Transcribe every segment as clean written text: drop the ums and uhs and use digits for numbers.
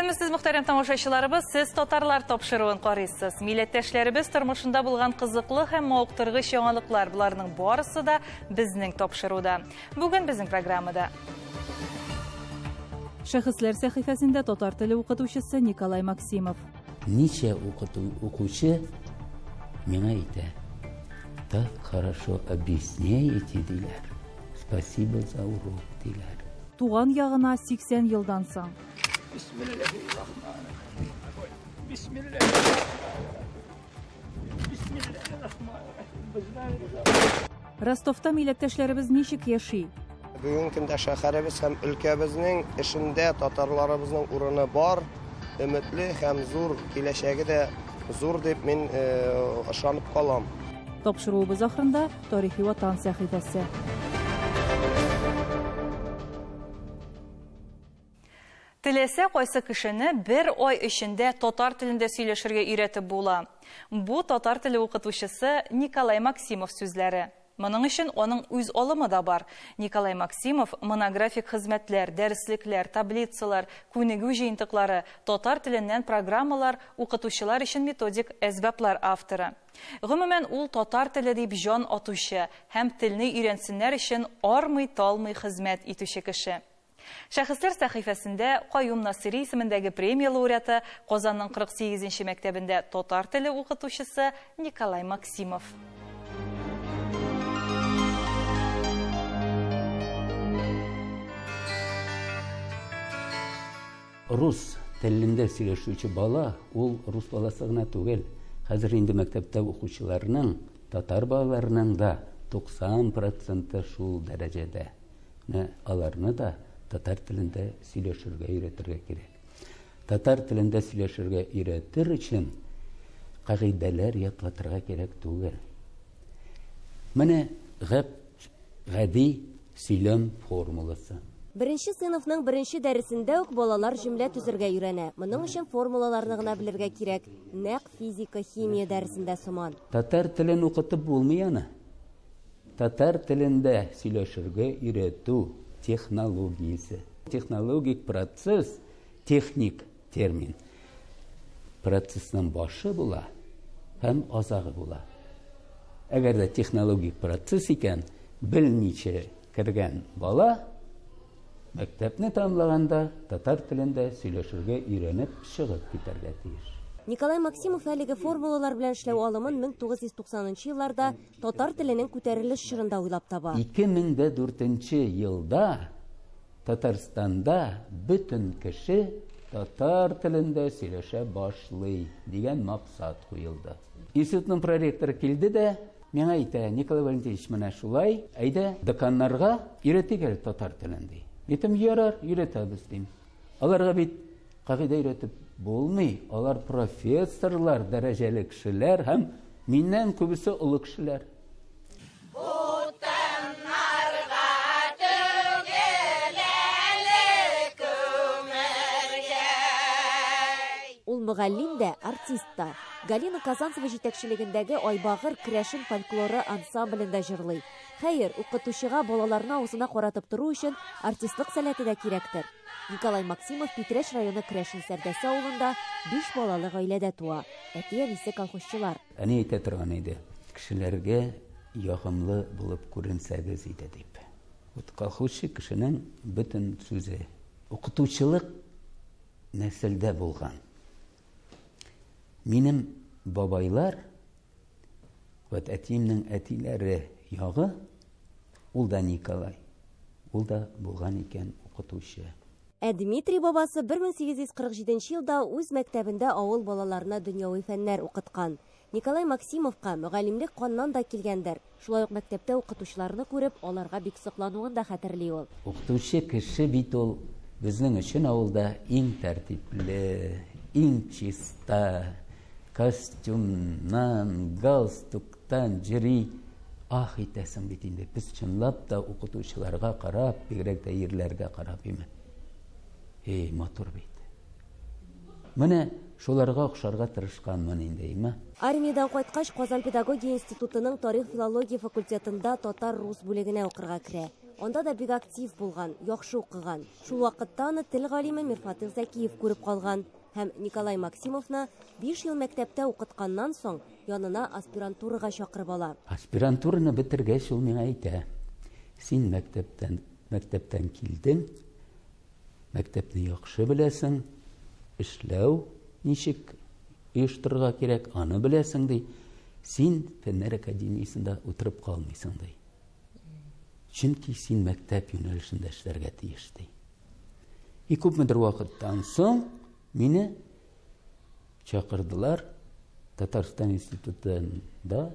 Исәнмесез, мөхтәрәм тамашачыларыбыз, сез татарлар тапшыруын карыйсыз. Милләттәшләребез тормышында булган кызыклы һәм мавыктыргыч яңалыклар, боларның барысы да безнең тапшыруда. Бүген безнең программада. Шәхесләр сәхифәсендә татар теле укытучысы Николай Максимов. Ничә укучы миңа әйтә: "Так хорошо объясняете", диләр. "Спасибо за урок", диләр. Туган ягына 80 елдан соң. Ростовта милләттәшләребез ничек яши? Бүгенге көндә шәһәребез һәм өлкәбезнең эшендә татарларыбызның урыны бар, өметле һәм зур, киләчәге дә зур дип мин ышанып калам. Тапшыруыбыз ахырында тарихи ватан сәхифәсе. Теләсә кайсы кешене бер ай эчендә татар телендә сөйләшергә өйрәтеп була. Бу татар теле укытучысы Николай Максимов сүзләре. Моның өчен аның үз алымы да бар. Николай Максимов монографик хезмәтләр, дәреслекләр, таблицалар, күнегү җыентыклары, татар теленнән программалар, укытучылар өчен методик әсбаплар авторы. Гомумән, ул татар теле дип җан атучы һәм телне өйрәнсеннәр өчен армый-талмый хезмәт итүче кеше. Шәхесләр сәхифәсендә Каюм Насыйри исемендәге премия лауреаты, Казанның 48-нче мәктәбендә татар теле укытучысы Николай Максимов. Рус телендә сөйләшүче бала, ул рус баласы гына түгел. Хәзер инде мәктәптә укучыларның, татар балаларының да 90% шул дәрәҗәдә. Менә аларны да татар телендә сөйләшергә өйрәтергә кирәк. Татар телендә сөйләшергә өйрәтер өчен кагыйдәләр ятлатырга кирәк түгел. Менә гади сөйләм формуласы. Беренче сыйныфның беренче дәресендә үк балалар җөмлә төзергә өйрәнә. Моның өчен формулаларны гына белергә кирәк. Нәкъ физика, химия дәресендә сыман. Татар телен укытып булмый аны. Татар телендә сөйләшергә өйрәтү технологиясе. Технологик процесс, техник термин. Процессның башы була һәм азагы була. Әгәр дә технологик процесс икән, белмичә кергән бала мәктәпне тәмамлаганда татар телендә сөйләшергә өйрәнеп чыгып китәргә тиеш. Николай Максимов әлеге формулалар белән эшләү алымын 1990 елларда татар теленең күтәрелеш чорында уйлап таба. 2004 елда Татарстанда бөтен кеше татар телендә сөйләшә башлый дигән максат куелды. Институтның проректоры килде дә миңа әйтә: "Николай Валентинович, менә шулай, әйдә деканнарга өйрәтик әле татар телен", ди. Әйтәм: "Ярар, өйрәтәбез", дим. Аларга бит кагыйдә өйрәтеп булмый, алар профессорлар, дәрәҗәле кешеләр һәм миннән күбесе олы кешеләр. Ул мөгаллим дә, артист та. Галина Казанцева җитәкчелегендәге Айбагыр керәшен фольклоры ансамблендә җырлый. Хәер, укытучыга балаларны авызына каратып тору өчен артистлык сәләте дә кирәктер. Николай Максимов Питрәч районы Керәшен Сәрдәсе авылында 5 балалы гаиләдә туа. Әти-әнисе колхозчылар. Әни әйтә торган иде: кешеләргә ягымлы булып күренсәгез иде дип. Вот колхозчы кешенең бөтен сүзе. Укытучылык нәселдә булган. Минем бабайлар, вот әтиемнең әтиләре ягы, ул да Николай, ул да булган икән укытучы. Ә Дмитрий бабасы 1847 елда үз мәктәбендә авыл балаларына дөньяви фәннәр укыткан. Николай Максимовка мөгаллимлек каннан да килгәндер. Шулай ук мәктәптә укытучыларны күреп, аларга бик соклануын да хәтерли ул. Укытучы кеше бит ул безнең өчен авылда иң тәртипле, иң чиста, костюмнан, галстуктан җыри. Ах итәсең бит инде. Без чынлап та укытучыларга карап, бигрәк тә ирләргә карап име. Эй, матур бит. Менә шуларга охшарга тырышканмын инде, име. Армиядән кайткач, Казан педагогия институтының тарих-филология факультетында татар-рус бүлегенә укырга керә. Анда да бик актив булган, яхшы укыган. Шул вакытта аны тел галиме Мирфатыйх Зәкиев күреп калган һәм Николай Максимовны 5 ел мәктәптә укытканнан соң янына аспирантурага чакырып ала. Аспирантураны бетергәч ул миңа әйтә: "Син мәктәптән килдең, мәктәпне яхшы беләсең, эшләү ничек оештырырга кирәк, аны беләсең, ди. Син Фәннәр академиясендә утырып калмыйсың, ди. Чөнки син мәктәп юнәлешендә эшләргә тиеш, ди. И күпмедер вакыттан соң мине чакырдылар Татарстан институтында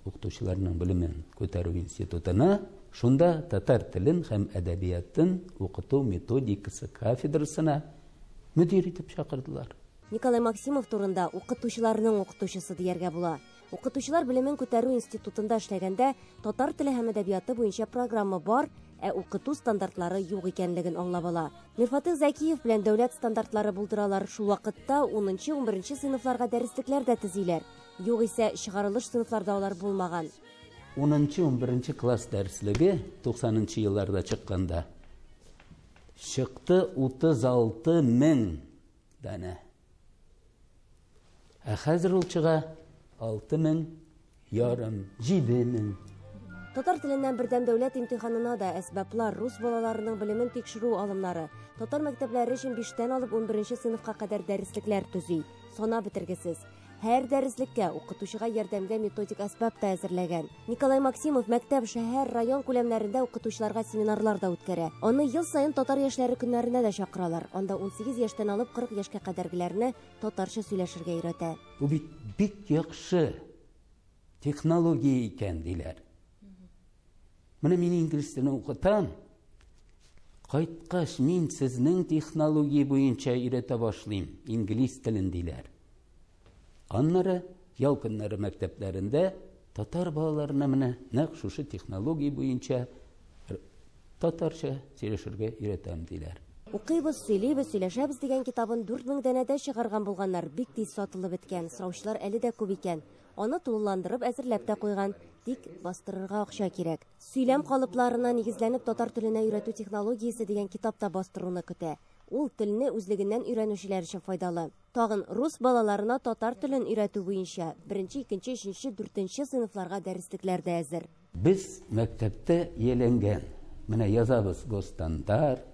укытучыларның белемен күтәрү институтына, шунда татар телен һәм әдәбиятын укыту методикасы кафедрасына мөдир итеп чакырдылар. Николай Максимов турында укытучыларның укытучысы дияргә була. Укытучылар белемен күтәрү институтында эшләгәндә татар теле һәм әдәбияты буенча программа бар, ә укыту стандартлары юк икәнлеген аңлап ала. Мирфатыйх Зәкиев белән дәүләт стандартлары булдыралар. Шул вакытта 10-11 сыйныфларга дәреслекләр дә төзиләр. Югыйсә чыгарылыш сыйныфларда алар булмаган. 10-11 класс дәреслеге 90 елларда чыкканда чыкты 36 мең данә. Ә хәзер ул чыга 6 мең ярым, 7 мең. Татар теленнән бердәм дәүләт имтиханына да әсбаплар, рус балаларының белемен тикшерү алымнары, татар мәктәпләре өчен 5-тән алып 11 сыйныфка кадәр дәреслекләр төзи. Санап бетергесез. Һәр дәреслеккә укытучыга ярдәмгә методик әсбап та әзерләгән. Николай Максимов мәктәп, шәһәр, район күләмнәрендә укытучыларга семинарлар да үткәрә. Аны ел саен татар яшьләре көннәренә дә чакыралар. Анда 18 яшьтән алып 40 яшькә кадәргеләрне татарча сөйләшергә өйрәтә. Бу бит бик яхшы технология икән, диләр. Менә мин инглиз телен укытам. Кайткач мин сезнең технология буенча өйрәтә башлыйм инглиз телен, диләр. Аннары ял көннәре мәктәпләрендә татар балаларына менә нәкъ шушы технология буенча татарча сөйләшергә өйрәтәм, диләр. Укыйбыз, сөйлибез, сөйләшәбез дигән китабын 4000 данәдә чыгарган булганнар, бик тиз сатылып беткән. Сораучылар әле дә күп икән. Аны тулыландырып әзерләп тә куйган, тик бастырырга акча кирәк. Сөйләм калыпларына нигезләнеп татар теленә өйрәтү технологиясе дигән китап та бастыруны көтә. Ул телне үзлегеннән өйрәнүчеләр өчен файдалы. Тагын рус балаларына татар телен өйрәтү буенча 1, 2, 3, 4 сыйныфларга дәреслекләр дә әзер. Без мәктәптә ияләнгән. Менә язабыз госстандарт,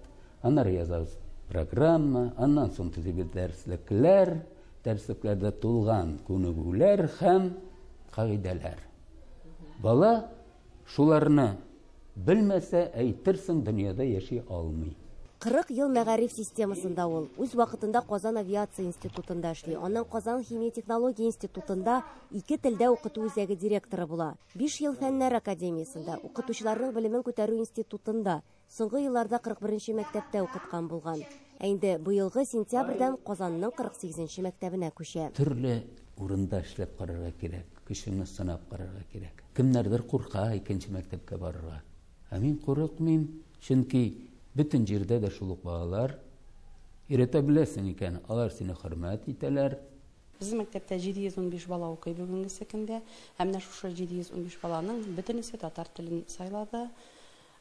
аннары язабыз программа, аннан соң төзибез дәреслекләр, дәреслекләрдә тулган күнегүләр һәм кагыйдәләр. Бала шуларны белмәсә, әйтерсең, дөньяда яши алмый. 40 ел мәгариф системасында ул. Үз вакытында Казан авиация институтында эшли. Аннан Казан химия технология институтында 2 телдә укыту үзәге директоры була. 5 ел Фәннәр академиясендә, укытучыларның белемен күтәрү институтында, соңгы елларда 41 мәктәптә укыткан булган. Ә инде быелгы сентябрьдән Казанның 48 мәктәбенә күчә. Төрле урында эшләп карарга кирәк, көчеңне сынап карарга кирәк. Кемнәрдер курка икенче мәктәпкә барырга. Ә мин курыкмыйм, чөнки бөтен җирдә дә шул ук балалар. Өйрәтә беләсең икән, алар сине хөрмәт итәләр. Безнең мәктәптә 715 бала укый бүгенге көндә. Һәм менә шушы 715 баланың бөтенесе татар телен сайлады.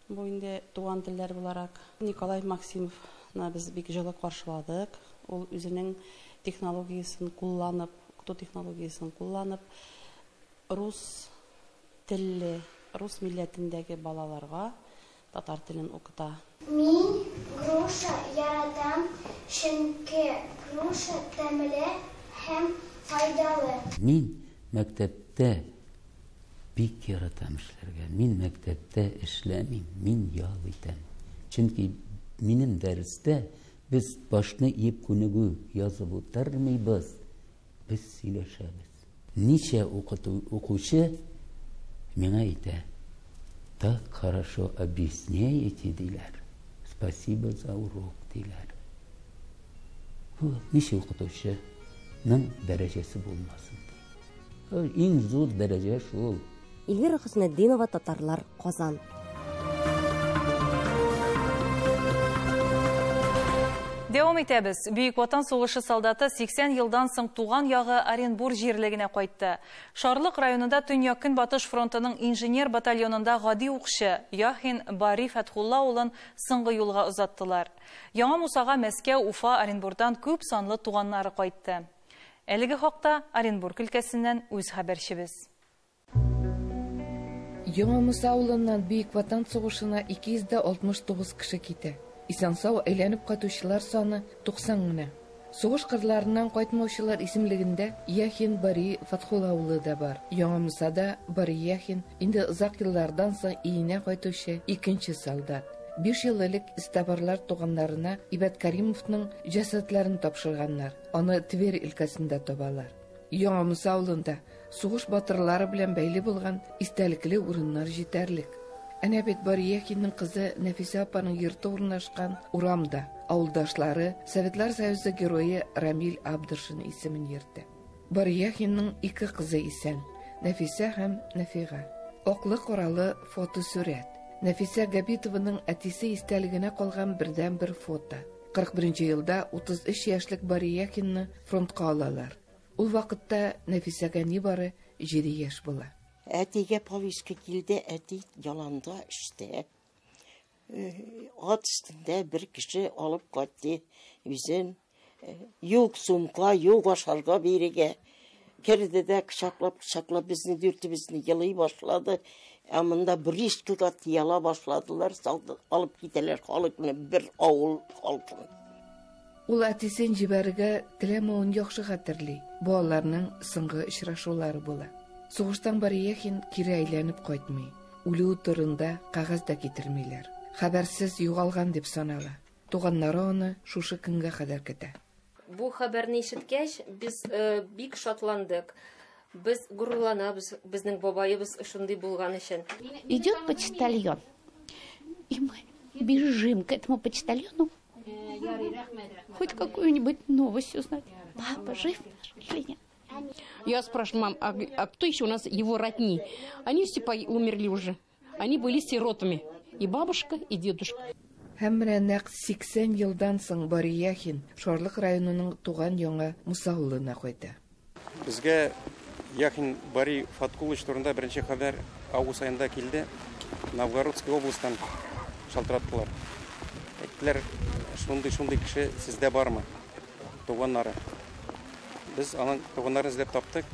Бу инде туган телләр буларак. Николай Максимовны без бик җылы каршыладык. Ул үзенең технологиясен кулланып, укыту технологиясен кулланып, рус телле, рус милләтендәге балаларга татар телен укыта. Мин груша яратам, чөнки груша тәмле һәм файдалы. Мин мәктәптә бик яратам эшләргә. Мин мәктәптә эшләмим, мин ял итәм. Чөнки минем дәрестә без башны иеп күнегү язып утырмыйбыз, без сөйләшәбез. Ничә укучы миңа әйтә: "Так хорошо объясняете", диләр. "Спасибо за урок", диләр. Бу ничә укытучының дәрәҗәсе булмасын. Иң зур дәрәҗә шул. Эльвира Хөснетдинова, Татарлар, Казан. Дәвам итәбез. Бөек Ватан сугышы солдаты 80 елдан соң туган ягы Оренбур җирлегенә кайтты. Шарлык районында Төньяк-Көнбатыш фронтының инженер батальонында гади укчы Яхин Бари Фәтхулла улын соңгы юлга озаттылар. Яңа Мусага Мәскәү, Уфа, Оренбурдан күп санлы туганнары кайтты. Әлеге хакта Оренбург өлкәсеннән үз хәбәрчебез. Яңа Муса авылыннан Бөек Ватан сугышына 269 кеше китә. Исән-сау әйләнеп кайтучылар саны 90 гына. Сугыш кырларыннан кайтмаучылар исемлегендә Яхин Бари Фатхулла улы да бар. Яңа Мусада Бари Яхин инде озак еллардан соң өенә кайтучы икенче солдат. 5 ел элек эзтабарлар туганнарына Ибәт Каримовның җәсәдләрен тапшырганнар. Аны Тверь өлкәсендә табалар. Яңа Муса авылында сугыш батырлары белән бәйле булган истәлекле урыннар җитәрлек. Әнә бит Бари Яхинның кызы Нәфисә апаның йорты урнашкан урамда авылдашлары Советлар Союзы герое Рамил Абдыршин исемен йөртә. Бари Яхинның ике кызы исән, Нәфисә һәм Нәфига. Аклы-каралы фотосурәт. Нәфисә Габитованың әтисе истәлегенә калган бердәнбер фото. 41 елда 33 яшьлек Бари Яхинны фронтка алалар. Ул вакытта Нәфисәгә нибары 7 яшь була. Әтигә повестка килде, әти яланда эштә. Ат өстендә бер кеше алып кайтты үзен. Юк сумка, юк ашарга бирегә. Керде дә кочаклап-кочаклап безне дүртебезне елый башлады. Ә монда бричкага тияла башладылар, алып китәләр халыкны, бер авыл халкын. Ул әтисен җибәрергә теләмәвен яхшы хәтерли. Бу аларның соңгы очрашулары була. Сугыштан Бари Яхин кире әйләнеп кайтмый. Үлүе турында кәгазь дә китермиләр. Хәбәрсез югалган дип санала. Туганнары аны шушы көнгә кадәр көтә. Бу хәбәрне ишеткәч, без бик шатландык. Без горурланабыз, безнең бабаебыз шундый булган өчен. Идет почтальон. И мы бежим к этому почтальону. Хоть какую-нибудь новость узнать. Папа жив наш или нет? Я спрашиваю, мам, а кто еще у нас его родни? Они все умерли уже. Они были сиротами. И бабушка, и дедушка. Һәм менә нәкъ 80 елдан соң Бари Яхин Шарлык районының туган Яңа Муса авылына кайта. Безгә Яхин Бари Фаткулович турында беренче хәбәр август аенда килде. Новгородский областьтан шалтыраттылар. Әйттеләр, шундый-шундый кеше сездә бармы? Туганнары. Без аның туганнарын эзләп таптык.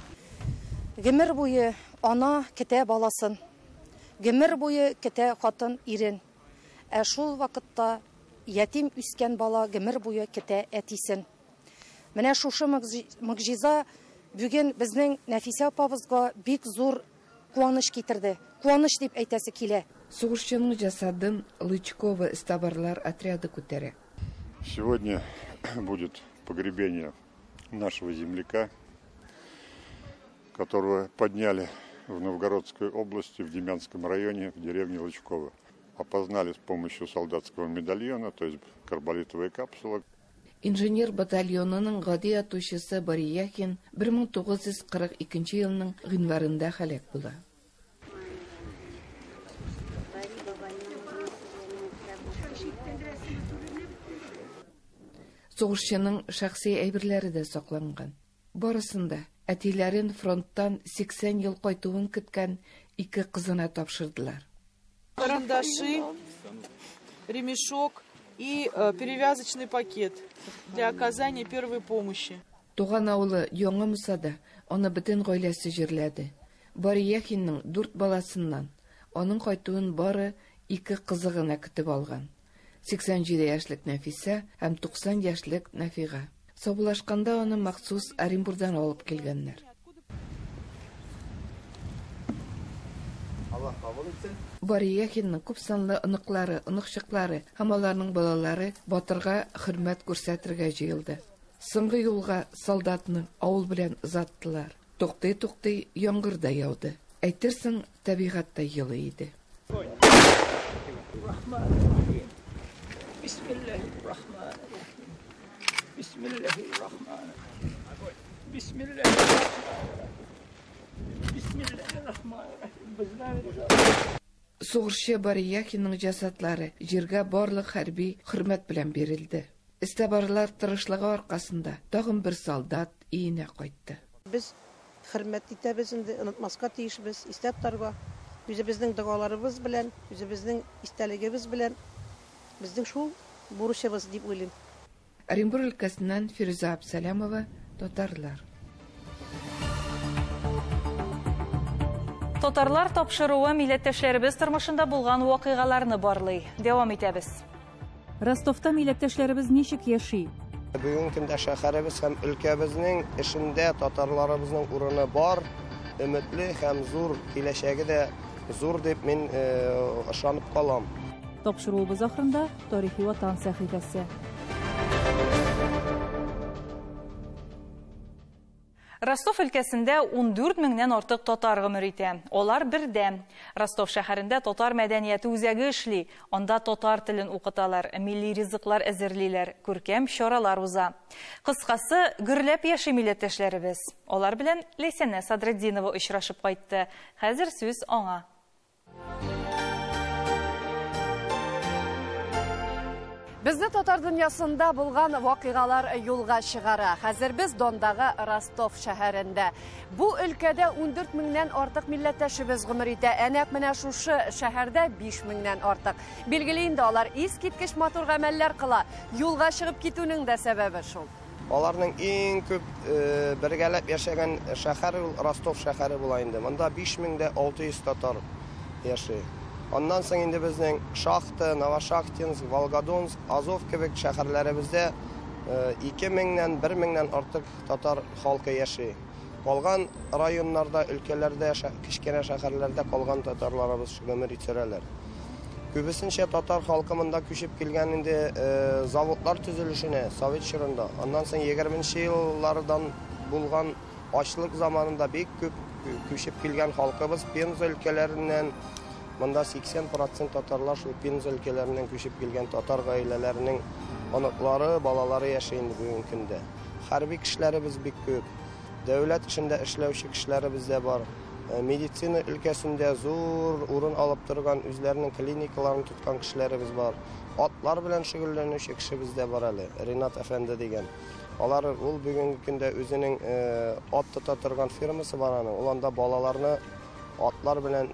Гомер буе ана көтә баласын. Гомер буе көтә хатын ирен. Ә шул вакытта ятим үскән бала гомер буе көтә әтисен. Менә шушы могҗиза бүген безнең Нәфисә апабызга бик зур куаныч китерде. Куаныч дип әйтәсе килә. Сугышчының җәсадын Лычкова эзтабарлар отряды күтәрә. Сегодня будет погребение нашего земляка, которого подняли в Новгородской области, в Демянском районе, в деревне Лычково. Опознали с помощью солдатского медальона, то есть карболитовая капсула. Инженер батальонының гади атучысы Бари Яхин 1942 елның гыйнварында һәлак була. Сугышчының шәхси әйберләре дә сакланган. Барысын да әтиләрен фронттан 80 ел кайтуын көткән ике кызына тапшырдылар. Карандаши, ремешок и перевязочный пакет для оказания первой помощи. Туган авылы Яңа Мусада аны бөтен гаиләсе җирләде. Бари Яхинның 4 баласыннан аның кайтуын бары 2 кызы гына көтеп алган. 87 яшьлек Нәфисә һәм 90 яшьлек Нәфига. Саубуллашканда аны махсус Оренбургдан алып килгәннәр. Бари Яхинның күп санлы оныклары, оныкчыклары һәм аларның балалары батырга хөрмәт күрсәтергә җыелды. Соңгы юлга солдатны авыл белән озаттылар. Туктый-туктый яңгыр да яуды. Әйтерсең, табигать тә елый иде. Сугышчы Бари Яхинның җәсадлары җиргә барлык хәрби хөрмәт белән бирелде. Эзтабарлар тырышлыгы аркасында тагын бер солдат өенә кайтты. Без хөрмәт итәбез инде, онытмаска тиешбез, истә тотарга. Үзебезнең догаларыбыз белән, үзебезнең истәлегебез белән безнең шул бурычыбыз дип уйлыйм. Оренбур өлкәсеннән Фирүзә Абсалямова, Татарлар. Татарлар тапшыруы милләттәшләребез тормышында булган вакыйгаларны барлый. Дәвам итәбез. Ростовта милләттәшләребез ничек яши? Бүгенге көндә шәһәребез һәм өлкәбезнең эшендә татарларыбызның урыны бар, өметле һәм зур, киләчәге дә зур дип мин ышанып калам. Тапшыруыбыз ахырында тарихи ватан сәхифәсе. Ростов өлкәсендә 14 меңнән артык татар гомер итә. Алар бердәм. Ростов шәһәрендә татар мәдәнияте үзәге эшли. Анда татар телен укыталар, милли ризыклар әзерлиләр, күркәм чаралар уза. Кыскасы, гөрләп яши милләттәшләребез. Алар белән Ләйсәнә Садретдинова очрашып кайтты. Хәзер сүз аңа. Безне татар дөньясында булган вакыйгалар юлга чыгара. Хәзер без Дондагы Ростов шәһәрендә. Бу өлкәдә 14 меңнән артык милләттәшебез гомер итә. Ә нәкъ менә шушы шәһәрдә 5 меңнән артык. Билгеле инде алар искиткеч матур гамәлләр кыла. Юлга чыгып китүнең дә сәбәбе шул. Аларның иң күп бергәләп яшәгән шәһәр ул Ростов шәһәре була инде. Монда 5600 татар яши. Аннан соң инде безнең Шахта, Новошахтинск, Волгодонск, Азов кебек шәһәрләребездә 2000-нән, 1000-нән артык татар халкы яши. Калган районнарда, өлкәләрдә, кечкенә шәһәрләрдә калган татарларыбыз гомер итсерәләр. Күбесенчә татар халкы монда күчеп килгән инде заводлар төзелешенә совет чорында. Аннан соң 20 еллардан булган ачлык заманында бик күп күчеп килгән халкыбыз Пенза өлкәләреннән. Монда 80% татарлар шул Пенза өлкәләреннән күчеп килгән татар гаиләләренең оныклары, балалары яши инде бүгенге көндә. Хәрби кешеләребез бик күп. Дәүләт эшендә эшләүче кешеләребез дә бар. Медицина өлкәсендә зур урын алып торган, үзләренең клиникаларын тоткан кешеләребез бар. Атлар белән шөгыльләнүче кешебез дә бар әле, Ринат әфәнде дигән. Алар ул бүгенге көндә үзенең ат тота торган фирмасы бар аның. Ул анда балаларны атлар белән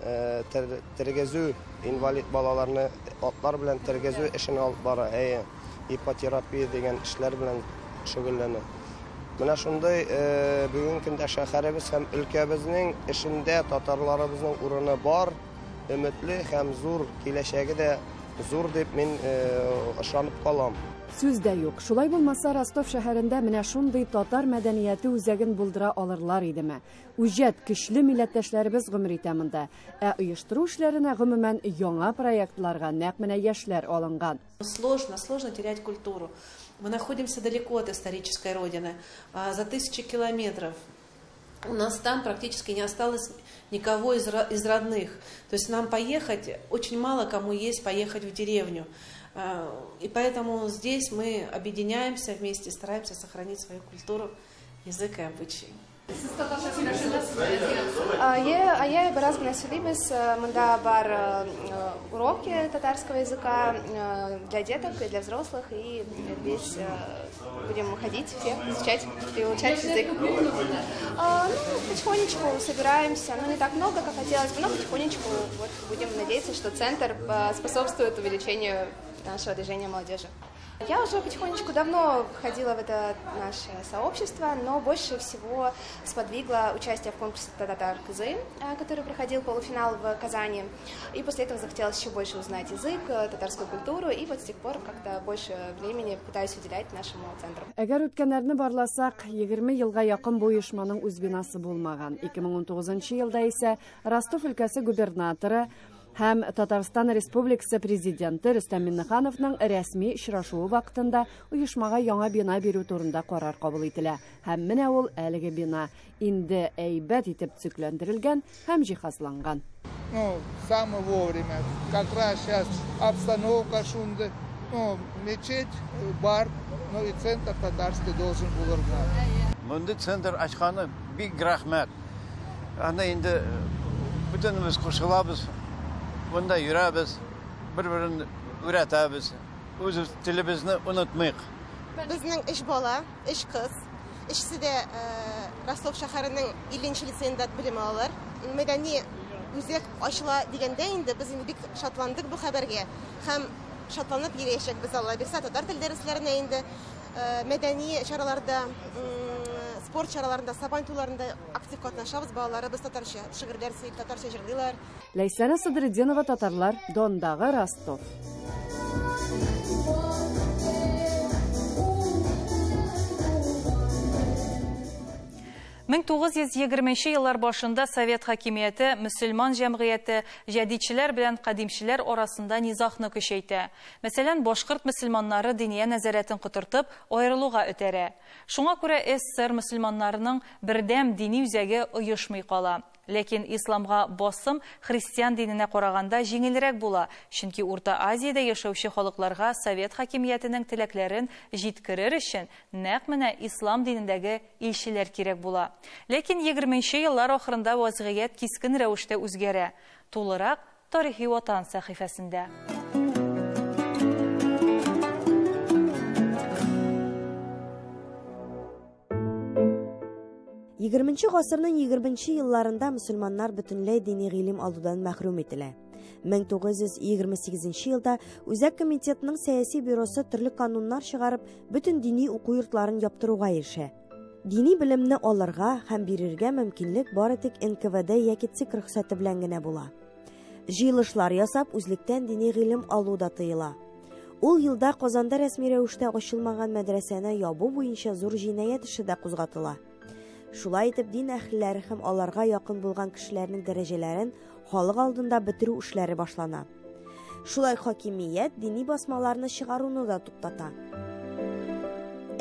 тергезү, инвалид балаларны атлар белән тергезү эшен алып бара. Әйе, ипотерапия дигән эшләр белән шөгыльләнә. Менә шундый бүгенге көндә шәһәребез һәм өлкәбезнең эшендә татарларыбызның урыны бар, өметле һәм зур, киләчәге дә зур дип мин ышанып калам. Сүз дә юк. Шулай булмаса, Ростов шәһәрендә менә шундый татар мәдәнияте үзәген булдыра алырлар идеме? Үҗәт, көчле милләттәшләребез гомер итә монда. Ә оештыру эшләренә гомумән яңа проектларга нәкъ менә яшьләр алынган. Сложно, сложно терять культуру. Мы находимся далеко от исторической родины, за 1000 километров. У нас там практически не осталось никого из родных. То есть нам поехать, очень мало кому есть поехать в деревню. И поэтому здесь мы объединяемся вместе, стараемся сохранить свою культуру, язык и обычаи. Әйе, бераз гына сөйлибез. Монда бар уроки татарского языка для деток и для взрослых, и здесь будем ходить все, изучать и улучшать язык. Ну, потихонечку собираемся, ну не так много, как хотелось бы, но потихонечку вот, будем надеяться, что центр способствует увеличению нашего движения молодежи. Я уже потихонечку давно входила в это наше сообщество, но больше всего сподвигло участие в конкурсе «Татар Кызы», который проходил полуфинал в Казани. И после этого захотелось еще больше узнать язык, татарскую культуру, и вот с тех пор как-то больше времени пытаюсь уделять нашему центру. Әгәр үткәннәрне барласак, 20 елга якын бу оешманың үз бинасы булмаган. 2019 елда исә Ростов өлкәсе губернаторы һәм Татарстан Республикасы президенты Рөстәм Миңнехановның рәсми очрашуы вакытында оешмага яңа бина бирү турында карар кабул ителә. Һәм менә ул әлеге бина инде әйбәт итеп төзекләндерелгән һәм җиһазланган. Ну, самое вовремя. Как раз сейчас обстановка шунда. Ну, мечеть, бар, ну и центр татарский должен булырга. Монда центр ачканы бик рәхмәт. Анда инде бөтенебез кушылабыз. Монда йөрәбез, бер-берен өйрәтәбез. Үз телебезне онытмыйк. Безнең өч бала, өч кыз. Өчесе дә Ростов шәһәренең 50 нче лицеенда белем алалар. Мәдәни үзәк ачыла дигәндә инде без инде бик шатландык бу хәбәргә һәм шатланып йөриячәкбез, Алла бирсә, татар тел дәресләренә инде мәдәни чараларда, спорт чараларында, Сабан туйларында актив катнашабыз. Балаларыбыз татарча шигырьләр сөйли, татарча җырлыйлар. Ләйсәнә Садретдинова, Татарлар, Дондагы Ростов. 1920 еллар башында совет хакимияте, мөселман җәмгыяте, җәдитчеләр белән кадимчеләр арасында низагны көчәйтә. Мәсәлән, башкорт мөселманнары диния нәзарәтен котыртып, аерылуга этәрә. Шуңа күрә СССР мөселманнарының бердәм дини үзәге оешмый кала. Ләкин исламга басым христиан диненә караганда җиңелрәк була, чөнки Урта Азиядә яшәүче халыкларга совет хакимиятенең теләкләрен җиткерер өчен нәкъ менә ислам динендәге илчеләр кирәк була. Ләкин егерменче еллар ахырында вазгыять кискен рәвештә үзгәрә. Тулырак Тарихи Ватан сәхифәсендә. Егерменче гасырның егерменче елларында мөселманнар бөтенләй дини гыйлем алудан мәхрүм ителә. 1928 елда Үзәк комитетның сәяси бюросы төрле кануннар чыгарып, бөтен дини уку йортларын яптыруга ирешә. Дини белемне алырга һәм бирергә мөмкинлек бары тик НКВД яки ЦИК рөхсәте белән генә була. Җыелышлар ясап, үзлектән дини гыйлем алу да тыела. Ул елда Казанда рәсми рәвештә ачылмаган мәдрәсәне ябу буенча зур җинаять эше дә кузгатыла. Шулай итеп, дин әһелләре һәм аларга якын булган кешеләрнең дәрәҗәләрен халык алдында бетерү эшләре башлана. Шулай хакимият дини басмаларны чыгаруны да туктата.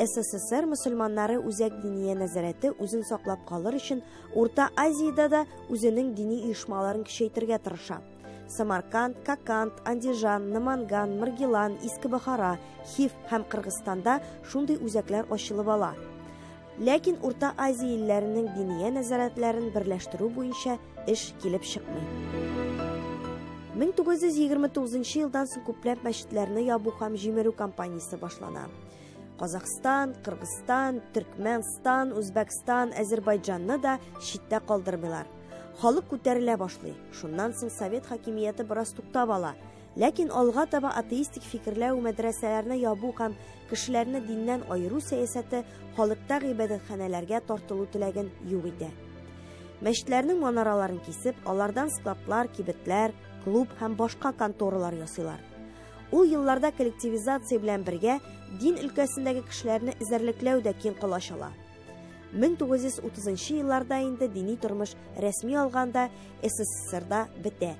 СССР мөселманнары Үзәк диния нәзарәте үзен саклап калыр өчен Урта Азиядә дә үзенең дини оешмаларын көчәйтергә тырыша. Самарканд, Коканд, Андижан, Наманган, Маргилан, Иске Бохара, Хив һәм Кыргызстанда шундый үзәкләр ачылып ала. Ләкин Урта Азия илләренең диния нәзарәтләрен берләштерү буенча эш килеп чыкмый. 1929 елдан соң күпләп мәчетләрне ябу һәм җимерү кампаниясе башлана. Казахстан, Кыргызстан, Төркмәнстан, Үзбәкстан, Әзербайҗанны да читтә калдырмыйлар. Халык күтәрелә башлый. Шуннан соң совет хакимияте бераз туктап ала. Ләкин алга таба атеистик фикерләү, мәдрәсәләрне ябу һәм кешеләрне диннән аеру сәясәте халыкта гыйбадәтханәләргә тартылу теләген юк итә. Мәчетләрнең манараларын кисеп, алардан складлар, кибетләр, клуб һәм башка конторалар ясыйлар. Ул елларда коллективизация белән бергә дин өлкәсендәге кешеләрне эзәрлекләү дә киң колач ала. 1930 елларда инде дини тормыш рәсми алганда СССРда бетә.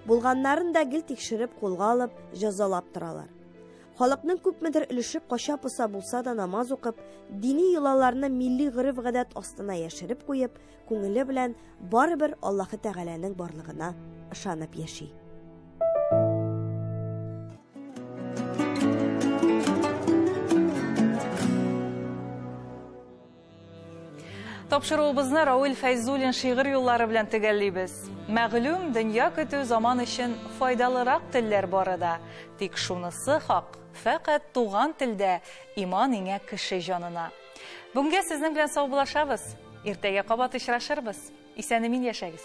Булганнарын да гел тикшереп, кулга алып, җәзалап торалар. Халыкның күпмедер өлеше кача-поса булса да намаз укып, дини йолаларны милли гореф-гадәт астына яшереп куеп, күңеле белән барыбер Аллаһы Тәгаләнең барлыгына ышанып яши. Тапшыруыбызны Рауил Фәйзуллин шигырь юллары белән төгәллибез. Мәгълүм, дөнья көтү заман өчен файдалырак телләр бары да. Тик шунысы хак, фәкать туган телдә иман иңә кеше җанына. Бүгенгә сезнең белән саубуллашабыз. Иртәгә кабат очрашырбыз. Исән-имин яшәгез.